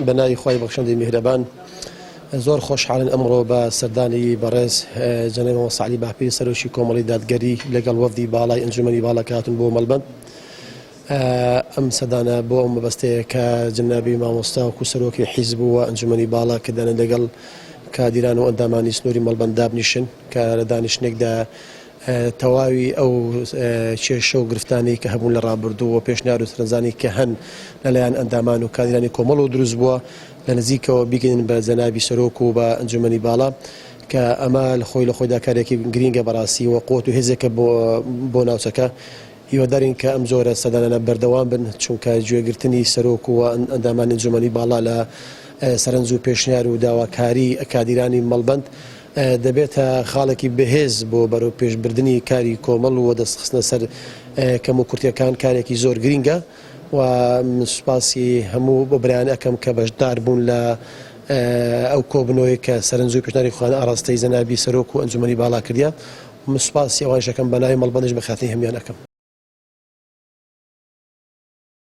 بە ناوی خوای بەخشندەی میهرەبان زۆر خۆشحاڵین ئەمڕۆ بە سەردانی بەڕێز جەنابی مامۆستا عەلی باپیری سەرۆکی کۆمەڵی دادگەری لەگەڵ وەفدی باڵای ئەنجومەنی باڵا کە هاتوون بۆ مەڵبەند. ئەم سەردانە بۆ ئەو مەبەستەیە کە جەنابی مامۆستا وەکو سەرۆکی حیزب و ئەنجومەنی باڵا کە دانە لەگەڵ کادیران و ئەندامانی سنووری مەڵبەند دابنیشن کە لە دانیشتنێکدا تەواوی ئەو کێشە و گرفتانەی کە هەبوون لە ڕابردوو و پێشنیار و سەرنجانی کە هەن لەلایەن ئەندامان و کادیرانی کۆمەڵ و دروست بووە لە نزیکەوە بیگەنن بە جەنابی سەرۆک و بە ئەنجومەنی باڵا کە ئەمە لە خۆی لە خۆیدا کارێکی گرینگە بەڕاستی و قوت و هێزێکە بۆ بۆ ناوچەکە. هیوادارین کە ئەم جۆرە سەردانانە بەردەوام بن، چونکە گوێگرتنی سەرۆک و ئەندامانی ئەنجومەنی باڵا لە سەرنج و پێشنیار و داواکاری کادیرانی مەڵبەند دەبێتە خاڵێکی بەهێز بۆ بەرەوپێشبردنی کاری کۆمەڵ و دەستخستنە سەر کەموکورتیەکان کارێکی زۆر گرینگە و من سوپاسی هەموو بۆ برایان ئەکەم کە بەشدار بوون لە ئەو کۆبنەوەی کە سەرنج و پێشنیاری خۆیان ئاڕاستەی جەنابی سەرۆک و ئەنجومەنی باڵا کردیە. من سوپاسی ئەوانیش ئەکەم بە ناوی مەڵبەندیش بەخێرهاتنی هەموویان ئەکەم.